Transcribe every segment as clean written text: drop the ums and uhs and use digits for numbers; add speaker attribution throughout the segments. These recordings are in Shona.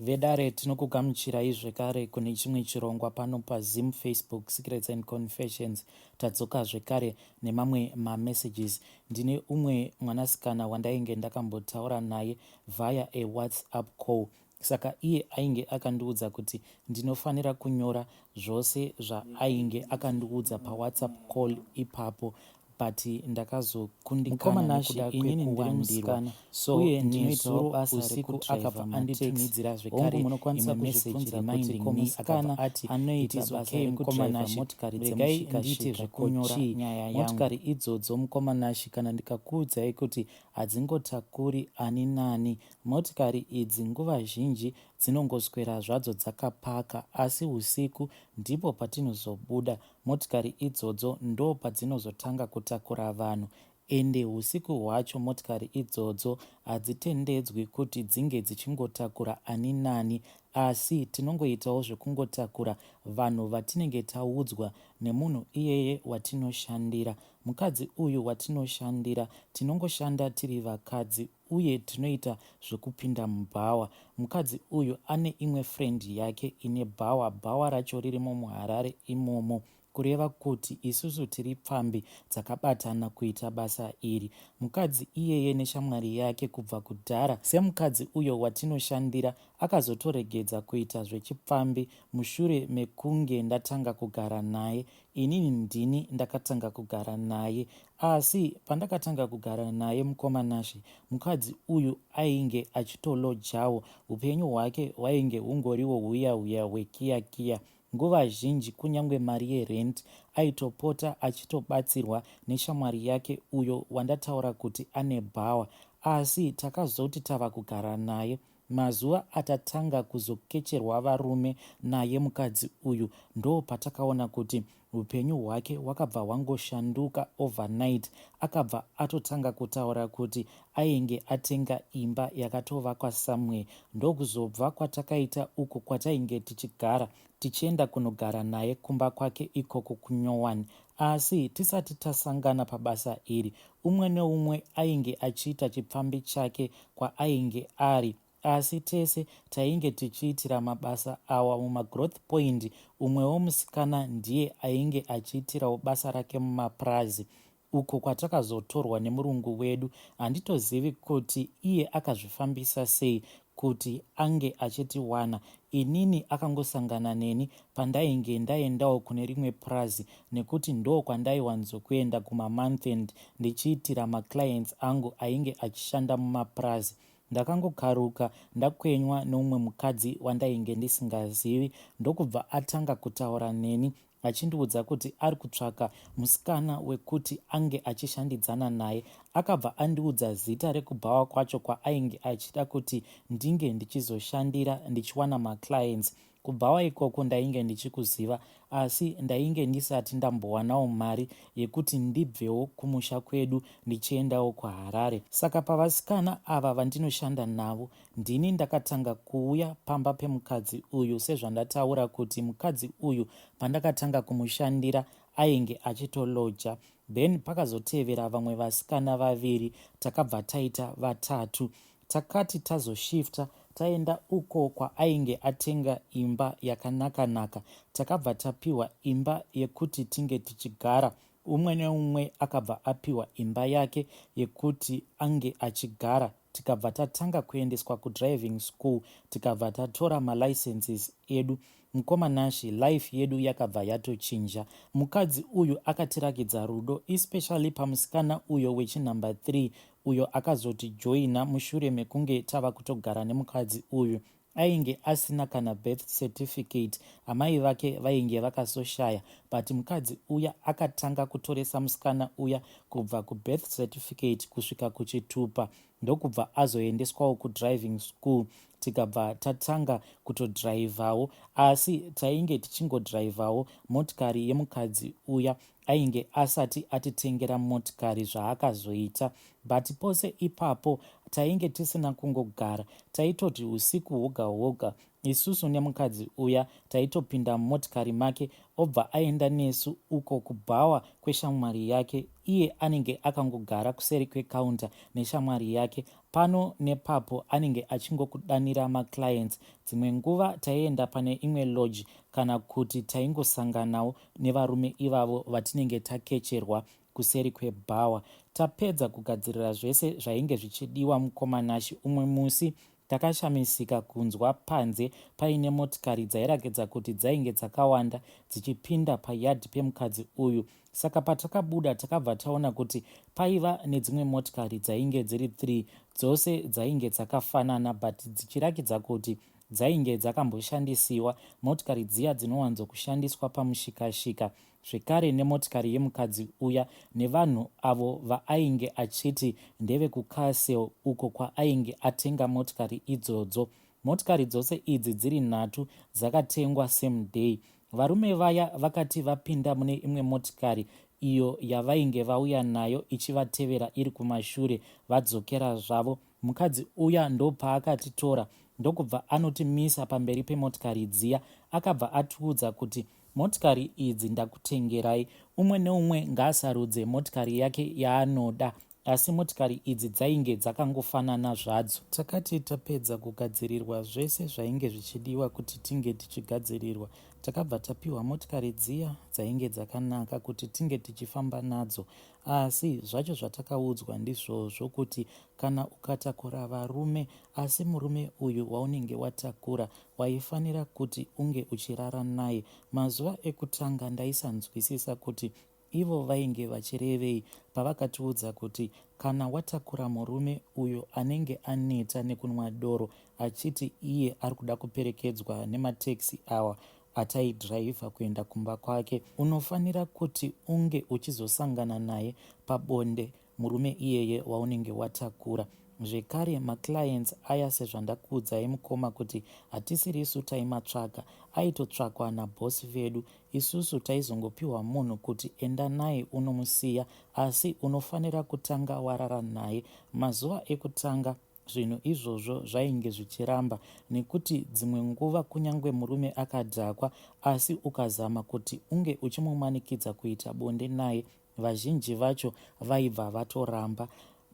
Speaker 1: Vedare tinokugamuchirai zvekare kune chimwe chirongwa pano paZim Facebook Secrets and Confessions. Tadzoka zvekare nemamwe mamessages. Ndine umwe mwanasikana wandainge ndakambotaura naye via a WhatsApp call. Saka iye ainge akandiudza kuti ndinofanira kunyora zvose zvaainge akandiudza paWhatsApp call ipapo but ndakazokundikana nekuda kwekuwandirwa so
Speaker 2: uye ndinoitawo basa
Speaker 1: usiku
Speaker 2: rekudriver
Speaker 1: akabva
Speaker 2: mataxi.
Speaker 1: anditumidzira
Speaker 2: Hongu
Speaker 1: zvekare
Speaker 2: munokwanisa
Speaker 1: imwe message
Speaker 2: kuzvibvunza kuti
Speaker 1: reminding
Speaker 2: ko
Speaker 1: me
Speaker 2: musikana
Speaker 1: akabva ati it
Speaker 2: anoita
Speaker 1: is
Speaker 2: basa
Speaker 1: okay mukoma
Speaker 2: rekudriver
Speaker 1: Nashe
Speaker 2: motikari
Speaker 1: regai ndiite
Speaker 2: dzemushikashika ko
Speaker 1: zvekunyora
Speaker 2: chii
Speaker 1: nyaya yangu.
Speaker 2: Motikari idzodzo mukoma Nashe kana ndikakuudzai kuti hadzingotakuri ani nani.
Speaker 1: Motikari idzi nguva zhinji dzinongoswera zvadzo dzakapaka asi usiku ndipo patinozobuda Motikari idzodzo ndopadzinozotanga kutakura vanhu ende husiku hwacho motikari idzodzo hadzitendedzwi kuti dzinge dzichingotakura ani nani asi tinongoitawo zvekungotakura vanhu vatinenge taudzwa nemunhu iyeye watinoshandira. Mukadzi uyu watinoshandira tinongoshanda tiri vakadzi uye tinoita zvekupinda mubhawa. Mukadzi uyu ane imwe friend yake ine bhawa, bhawa racho ririmo muHarare imomo kureva kuti isusu tiri pfambi dzakabatana kuita basa iri. Mukadzi iyeye neshamwari yake kubva kudhara semukadzi uyo watinoshandira akazotoregedza kuita zvechipfambi mushure mekunge ndatanga kugara naye. Inini ndini ndakatanga kugara naye asi pandakatanga kugara naye mukoma Nashe mukadzi uyu ainge achitolojawo upenyu hwake hwainge hungoriwo huya huya hwekiya kiya nguva zhinji kunyange mari yerent aitopota achitobatsirwa neshamwari yake uyo wandataura kuti ane bhawa asi takazoti tava kugara naye Mazuva atatanga kuzokecherwa varume naye mukadzi uyu ndopatakaona kuti hupenyu hwake hwakabva hwangoshanduka overnight. Akabva atotanga kutaura kuti ainge atenga imba yakatovakwa somewhere ndokuzobva kwatakaita uko kwatainge tichigara tichienda kunogara naye kumba kwake ikoko kunyowani. Asi tisati tasangana pabasa iri Umwe neumwe ainge achiita chipfambi chake kwaainge ari asi tese tainge tichiitira mabasa awa mumagrowth point. Umwewo musikana ndiye ainge achiitirawo basa rake mumapurazi uko kwatakazotorwa nemurungu wedu. Handitozivi kuti iye akazvifambisa sei kuti ange achitiwana. Inini akangosangana neni pandainge ndaendawo kune rimwe purazi nekuti ndokwandaiwanzokuenda kumamonthend ndichiitira maclients angu ainge achishanda mumapurazi. Ndakangokaruka ndakwenywa neumwe mukadzi wandainge ndisingazivi ndokubva atanga kutaura neni achindiudza kuti ari kutsvaka musikana wekuti ange achishandidzana naye. Akabva andiudza zita rekubhawa kwacho kwaainge achida kuti ndinge ndichizoshandira ndichiwana maclients. Kubhawa ikoko ndainge ndichikuziva asi ndainge ndisati ndambowanawo mari yekuti ndibvewo kumusha kwedu ndichiendawo kuHarare. Saka pavasikana ava vandinoshanda navo ndini ndakatanga kuuya pamba pemukadzi uyu sezvandataura kuti mukadzi uyu pandakatanga kumushandira ainge achitoloja then pakazotevera vamwe vasikana vaviri takabva taita vatatu. Takati tazoshifta taenda uko kwaainge atenga imba yakanaka naka takabva tapiwa imba yekuti tinge tichigara. Umwe neumwe akabva apiwa imba yake yekuti ange achigara tikabva tatanga kuendeswa kudriving school tikabva tatora malicenses edu. Mukoma Nashy life yedu yakabva yatochinja. Mukadzi uyu akatirakidza rudo especially pamusikana uyo wechinumber 3 uyo akazotijoina mushure mekunge tava kutogara nemukadzi uyu. Ainge asina kana birth certificate amai vake vainge vakasoshaya but mukadzi uya akatanga kutoresa musikana uya kubva kubirth certificate kusvika kuchitupa ndokubva azoendeswawo kudriving school tikabva tatanga kutodhiraivhawo asi tainge tichingodhiraivhawo motikari yemukadzi uya ainge asati atitengera motikari zvaakazoita but pose ipapo Tainge tisina kungogara, taitoti husiku hwoga hwoga isusu nemukadzi uya taitopinda mumotikari make obva aenda nesu uko kubhawa kweshamwari yake. Iye anenge akangogara kuseri kwecounter neshamwari yake. Pano nepapo anenge achingokudanira maclients. Dzimwe nguva taienda pane imwe lodge kana kuti taingosanganawo nevarume ivavo vatinenge takecherwa kuseri kwebhawa. Tapedza kugadzirira zvese zvainge zvichidiwa mukoma Nashy, umwe musi takashamisika kunzwa panze paine motikari dzairakidza kuti dzainge dzakawanda dzichipinda payard pemukadzi uyu. Saka patakabuda takabva taona kuti paiva nedzimwe motikari dzainge dziri 3 dzose dzainge dzakafanana but dzichirakidza kuti dzainge dzakamboshandisiwa, motikari dziya dzinowanzokushandiswa pamushikashika zvekare nemotikari yemukadzi uya nevanhu avo vaainge achiti ndevekuCastle uko kwaainge atenga motikari idzodzo. Motikari dzose idzi dziri nhatu dzakatengwa same day. Varume vaya vakati vapinda mune imwe motikari iyo yavainge vauya nayo ichivatevera iri kumashure vadzokera zvavo. Mukadzi uya ndopaakatitora ndokubva anotimisa pamberi pemotikari dziya. Akabva atiudza kuti motikari idzi ndakutengerai, umwe neumwe ngaasarudze motikari yake yaanoda, asi motikari idzi dzainge dzakangofanana zvadzo. Takati tapedza kugadzirirwa zvese zvainge zvichidiwa kuti tinge tichigadzirirwa, takabva tapiwa motikari dziya dzainge dzakanaka kuti tinge tichifamba nadzo. Asi zvacho zvatakaudzwa ndizvozvo kuti kana ukatakura varume asi murume uyu waunenge watakura waifanira kuti unge uchirara naye. Mazuva ekutanga ndaisanzwisisa kuti ivo vainge vachirevei pavakatiudza kuti kana watakura murume uyo anenge aneta nekunwa doro achiti iye ari kuda kuperekedzwa nematekisi awa ataidhiraivha kuenda kumba kwake, unofanira kuti unge uchizosangana naye pabonde murume iyeye waunenge watakura. Zvekare maclients aya sezvandakuudzai mukoma kuti hatisirisu taimatsvaga, aitotsvakwa naboss vedu. Isusu taizongopiwa munhu kuti enda naye unomusiya asi unofanira kutanga warara naye. Mazuva ekutanga zvinhu izvozvo zvainge zvichiramba nekuti dzimwe nguva kunyange murume akadhakwa asi ukazama kuti unge uchimumanikidza kuita bonde naye vazhinji vacho vaibva vatoramba.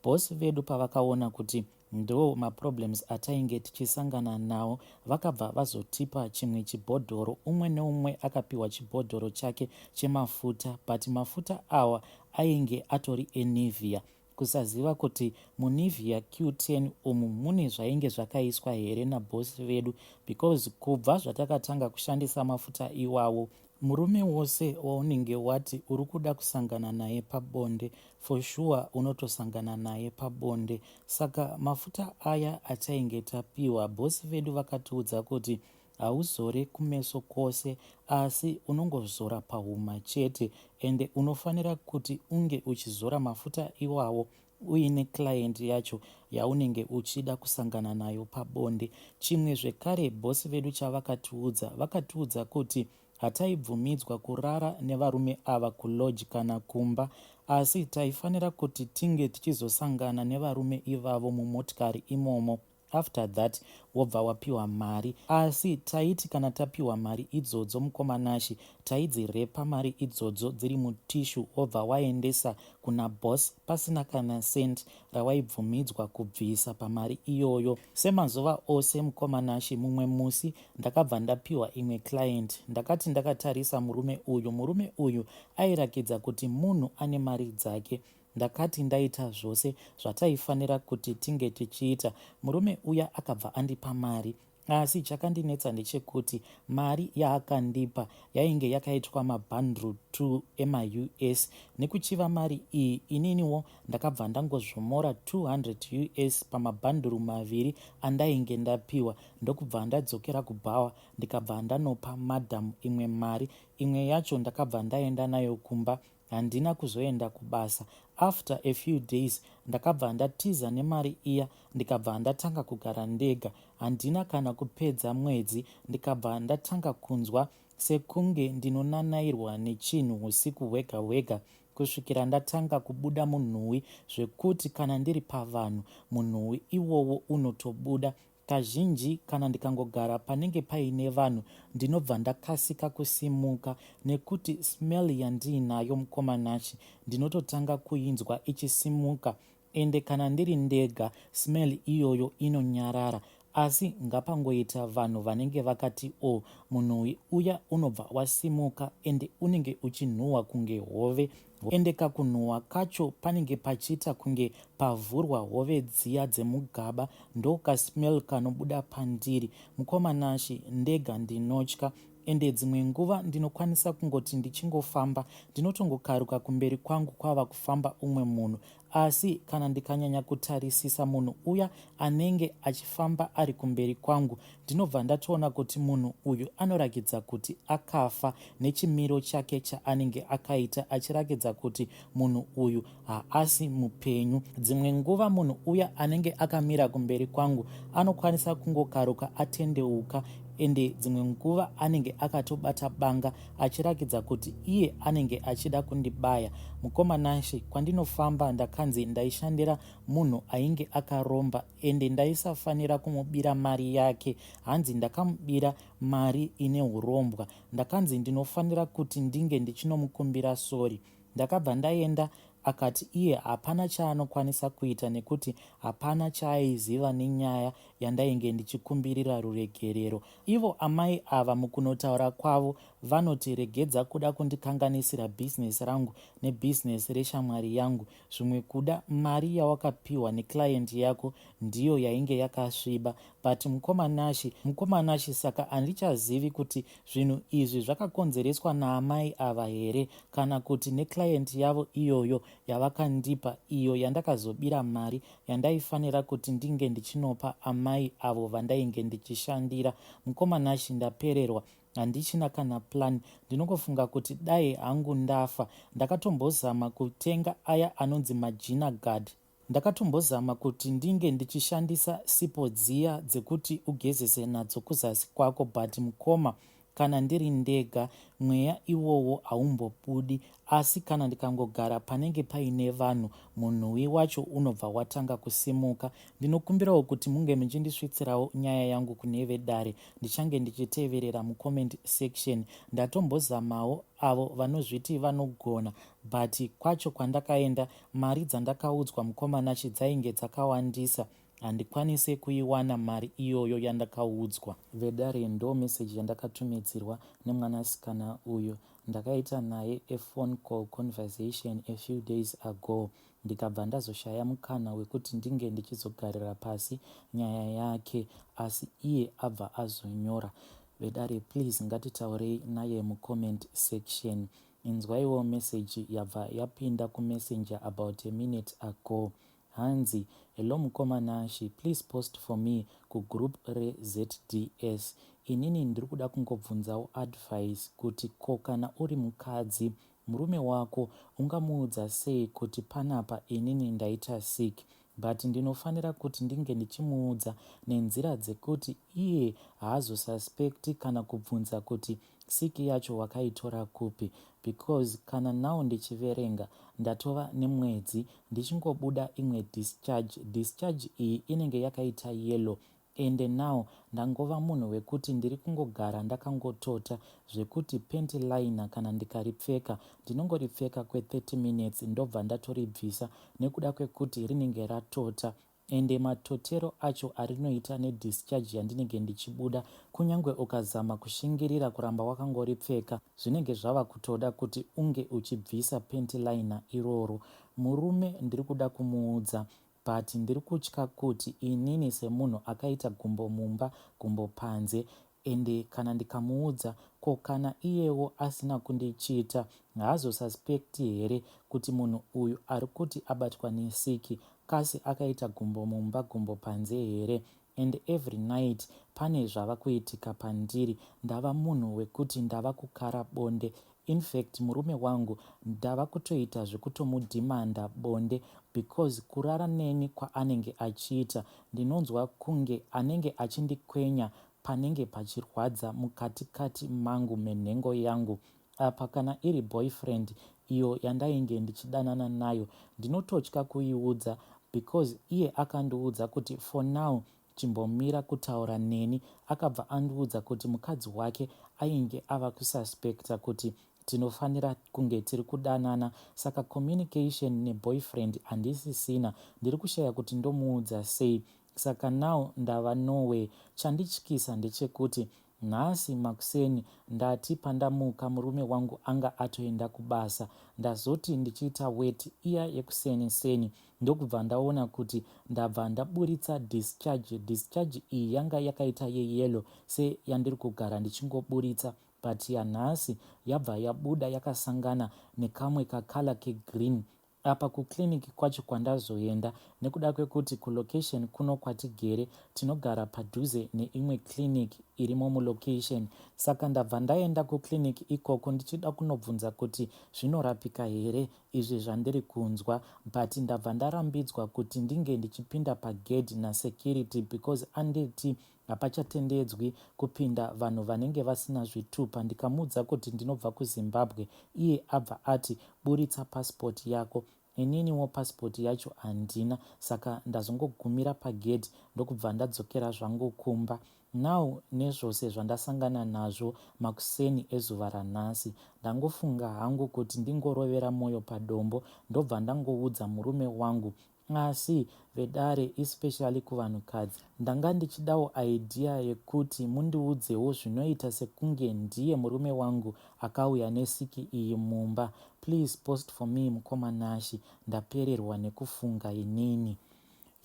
Speaker 1: Boss vedu pavakaona kuti ndo maproblems atainge tichisangana nawo vakabva vazotipa chimwe chibhodhoro. Umwe neumwe akapiwa chibhodhoro chake chemafuta, but mafuta awa ainge atori eNivea. Kusaziva kuti muNivea Q10 umu mune zvainge zvakaiswa here naboss vedu, because kubva zvatakatanga kushandisa mafuta iwawo, murume wose waunenge wati uri kuda kusangana naye pabonde, for sure unotosangana naye pabonde. Saka mafuta aya atainge tapiwa, boss vedu vakatiudza kuti hauzore kumeso kwose asi unongozora pahuma chete, ende unofanira kuti unge uchizora mafuta iwawo uine client yacho yaunenge uchida kusangana nayo pabonde. Chimwe zvekare boss vedu chavakatiudza, vakatiudza kuti hataibvumidzwa kurara nevarume ava kulodge kana kumba, asi taifanira kuti tinge tichizosangana nevarume ivavo mumotikari imomo. After that wobva wapiwa mari. Asi taiti kana tapiwa mari idzodzo mukoma Nashy, taidzirepa mari idzodzo dziri mutissue wobva waendesa kuna boss pasina kana cent rawaibvumidzwa kubvisa pamari iyoyo. Semazuva ose mukoma Nashy, mumwe musi ndakabva ndapiwa imwe client. Ndakati ndakatarisa murume uyu, murume uyu airakidza kuti munhu ane mari dzake. Ndakati ndaita zvose zvataifanira kuti tinge tichiita, murume uya akabva andipa mari. Asi chakandinetsa ndechekuti mari yaakandipa yainge yakaitwa mabhanduru 2 emaUS. Nekuchiva mari iyi ininiwo ndakabva ndangozvomora 200 US pamabhanduru maviri andainge ndapiwa, ndokubva ndadzokera kubhawa ndikabva ndanopa madam imwe mari. Imwe yacho ndakabva ndaenda nayo kumba, handina kuzoenda kubasa. After a few days ndakabva ndatiza nemari iya ndikabva ndatanga kugara ndega. Handina kana kupedza mwedzi ndikabva ndatanga kunzwa sekunge ndinonanairwa nechinhu usiku hwega hwega. kusvikira ndatanga kubuda munhuwi zvekuti kana ndiri pavanhu munhuwi iwowo unotobuda. Kazhinji kana ndikangogara panenge paine vanhu ndinobva ndakasika kusimuka nekuti smell yandiinayo mukoma Nashy ndinototanga kuinzwa ichisimuka ende kana ndiri ndega smell iyoyo inonyarara asi ngapangoita vanhu vanenge vakati o munhuwi uya unobva wasimuka ende unenge uchinhuhwa kunge hove ende kakunhuhwa kacho panenge pachiita kunge pavhurwa hove dziya dzemugaba ndokasmell kanobuda pandiri. Mukoma Nashy ndega ndinotya ende dzimwe nguva ndinokwanisa kungoti ndichingofamba ndinotongokaruka kumberi kwangu kwava kufamba umwe munhu Asi kana ndikanyanya kutarisisa munhu uya anenge achifamba ari kumberi kwangu, ndinobva ndatoona kuti munhu uyu anorakidza kuti akafa nechimiro chake chaanenge akaita achirakidza kuti munhu uyu haasi mupenyu. Dzimwe nguva munhu uya anenge akamira kumberi kwangu anokwanisa kungokaruka atendeuka ende dzimwe nguva anenge akatobata banga achirakidza kuti iye anenge achida kundibaya. Mukoma Nashy, kwandinofamba ndakanzi ndaishandira munhu ainge akaromba ende ndaisafanira kumubira mari yake. Hanzi ndakamubira mari ine hurombwa. Ndakanzi ndinofanira kuti ndinge ndichinomukumbira sorry. Ndakabva ndaenda akati iye hapana chaanokwanisa kuita nekuti hapana chaaiziva nenyaya yandainge ndichikumbirira ruregerero. Ivo amai ava mukunotaura kwavo vanoti regedza kuda kundikanganisira business rangu nebusiness reshamwari yangu. Zvimwe kuda mari yawakapiwa neclient yako ndiyo yainge yakasviba but mukoma Nashy, mukoma Nashy saka handichazivi kuti zvinhu izvi zvakakonzereswa naamai ava here kana kuti neclient yavo iyoyo yavakandipa iyo yandakazobira mari yandaifanira kuti ndinge ndichinopa amai avo vandainge ndichishandira. Mukoma Nashy ndapererwa handichina kana plan ndinongofunga kuti dai hangu ndafa. Ndakatombozama kutenga aya anonzi majina guard. Ndakatombozama kuti ndinge ndichishandisa sipo dziya dzekuti ugezese nadzo kuzasi kwako but mukoma kana ndiri ndega mweya iwowo haumbobudi asi kana ndikangogara panenge paine vanhu munhuwi wacho unobva watanga kusimuka. Ndinokumbirawo kuti munge muchindisvitsirawo nyaya yangu kune vedare ndichange ndichiteverera mucomment section. Ndatombozamawo avo vanozviti vanogona but kwacho kwandakaenda mari dzandakaudzwa mukoma Nashy dzainge dzakawandisa handikwanise kuiwana mari iyoyo yandakaudzwa. Vedare ndo message yandakatumidzirwa nemwanasikana uyu. Ndakaita naye a phone call conversation a few days ago ndikabva ndazoshaya mukana wekuti ndinge ndichizogarira pasi nyaya yake asi iye abva azonyora. Vedare please ngatitaurei naye mucomment section. Inzwaiwo message yabva yapinda kumessenger about a minute ago. Hanzi, Hello mukoma Nashy, please post for me kugroup reZDS. Inini ndiri kuda kungobvunzawo advice kuti ko kana uri mukadzi, murume wako ungamuudza sei kuti panapa inini ndaita sick but ndinofanira kuti ndinge ndichimuudza nenzira dzekuti iye haazosuspecti kana kubvunza kuti Sick yacho wakaitora kupi because kana now ndichiverenga ndatova nemwedzi ndichingobuda imwe discharge. Discharge iyi inenge yakaita yellow ende now ndangova munhu wekuti ndiri kungogara ndakangotota zvekuti panty liner kana ndikaripfeka ndinongoripfeka kwe 30 minutes ndobva ndatoribvisa nekuda kwekuti rinenge ratota Ende matotero acho arinoita nedischarge yandinenge ndichibuda kunyangwe ukazama kushingirira kuramba wakangoripfeka zvinenge zvava kutoda kuti unge uchibvisa panty liner iroro. Murume ndiri kuda kumuudza but ndiri kutya kuti inini semunhu akaita gumbo mumba gumbo panze Ende kana ndikamuudza ko kana iyewo asina kundichita haazosuspecti here kuti munhu uyu arikuti abatwa nesiki kasi akaita gumbo mumba gumbo panze here? And every night pane zvava kuitika pandiri ndava munhu wekuti ndava kukara bonde infact murume wangu ndava kutoita zvekutomudhimanda bonde because kurara neni kwaanenge achiita ndinonzwa kunge anenge achindikwenya panenge pachirwadza mukati kati mangu menhengo yangu. Apa kana iri boyfriend iyo yandainge ndichidanana nayo. Ndinototya kuiudza because iye akandiudza kuti for now chimbomira kutaura neni. Akabva andiudza kuti mukadzi wake ainge ava kususpecta kuti tinofanira kunge tiri kudanana saka communication neboyfriend handisisina. Ndiri kushaya kuti ndomuudza sei saka now ndava nowhere. Chandityisa ndechekuti nhasi makuseni ndati pandamuka murume wangu anga atoenda kubasa. Ndazoti ndichiita weti iya yekuseni seni ndokubva ndaona kuti ndabva ndaburitsa discharge. Discharge iyi yanga yakaita yeyellow seyandiri kugara ndichingoburitsa but yanhasi yabva yabuda yakasangana nekamwe kacolour kegreen. Apa kuclinic kwacho kwandazoenda nekuda kwekuti kulocation kuno kwatigere tinogara padhuze neimwe clinic irimo mulocation saka ndabva ndaenda kuclinic ikoko ndichida kunobvunza kuti zvinorapika here izvi zvandiri kunzwa but ndabva ndarambidzwa kuti ndinge ndichipinda pagedhi nasecurity because anditi hapachatendedzwi kupinda vanhu vanenge vasina zvitupa. Ndikamuudza kuti ndinobva kuZimbabwe iye abva ati buritsa pasipoti yako. Ininiwo pasipoti yacho handina saka ndazongogumira pagedhi ndokubva ndadzokera zvangu kumba. Now nezvose zvandasangana nazvo makuseni ezuva ranhasi ndangofunga hangu kuti ndingorovera moyo padombo ndobva ndangoudza murume wangu. Asi vedare especially kuvanhukadzi ndanga ndichidawo idea yekuti mundiudzewo zvinoita sekunge ndiye murume wangu akauya nesiki iyi mumba. Please post for me mukoma Nashy ndapererwa nekufunga inini.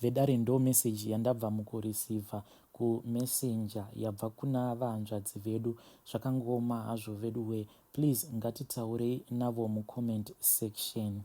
Speaker 1: Vedare ndo message yandabva mukureceiver kumessenger yabva kuna vahanzvadzi vedu. Zvakangooma hazvo veduwee. Please ngatitaurei navo mucomment section.